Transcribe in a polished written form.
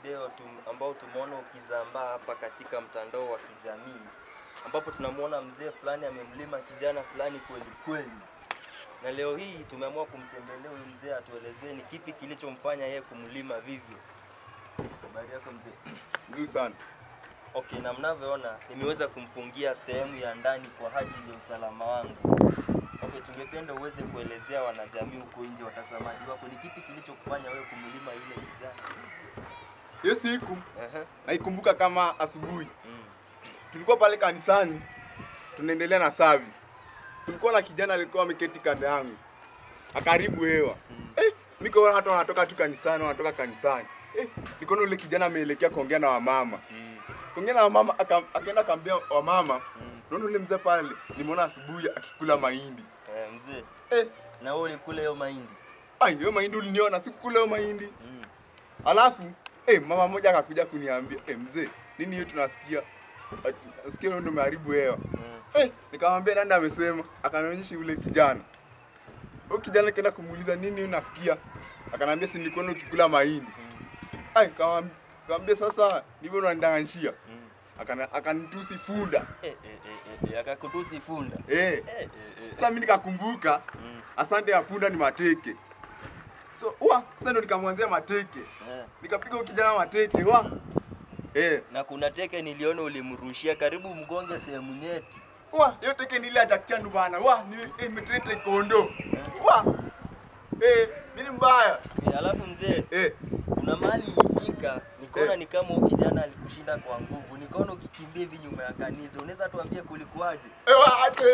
Video ambao tumeona ukizambaa hapa katika mtandao wa kijamii, ambapo tunamuona mzee fulani amemlima kijana fulani kweli kweli. Na leo hii tumeamua kumtembelea huyu mzee atuelezee ni kipi kilichomfanya yeye kumlima vivyo. Habari yako mzee? Nzuri sana. Okay, na mnavyoona nimeweza kumfungia sehemu ya ndani kwa ajili ya usalama wangu. Okay, tungependa uweze kuelezea wanajamii huko nje, watazamaji wako, ni kipi kilichokufanya wewe kumlima yule kijana? Hiyo siku naikumbuka kama asubuhi. Tulikuwa pale kanisani tunaendelea na service. Kulikuwa na kijana alikuwa ameketi kando yangu. Akaribu hewa. Nikaona watu wanatoka tu kanisani, wanatoka kanisani. Nikaona yule kijana ameelekea kuongea na wamama. Kuongea na wamama, akaenda akaambia wamama, naona yule mzee pale nimeona asubuhi akikula mahindi. Mzee. Na wewe ulikula hiyo mahindi? Ai, hiyo mahindi uliniona, sikukula hiyo mahindi. Alafu mama mmoja akakuja kuniambia, mzee, nini hiyo tunasikia? Nasikia wewe ndio umeharibu hewa. Nikamwambia nani amesema? Akanionyesha yule kijana. Huyo kijana kaenda kumuuliza nini unasikia? Akaniambia si nilikuona ukikula mahindi. Ai, nikamwambia sasa ndivyo unanidanganyia. Akanitusi funda. Akakutusi funda. Sasa mimi nikakumbuka asante ya punda ni mateke. So, sasa ndo nikamwanzia mateke. Nikapiga huyo kijana mateke, Na kuna teke niliona ulimrushia karibu mgonge sehemu nyeti. Hiyo teke ni ile ya Jack Chan bana. Ni imetrain taekwondo. Mimi mbaya. Alafu mzee, kuna mahali ilifika nikaona ni kama huyo kijana alikushinda kwa nguvu. Nikaona ukikimbia hivi nyuma ya kanisa. Unaweza tuambie kulikuwaje? Acha.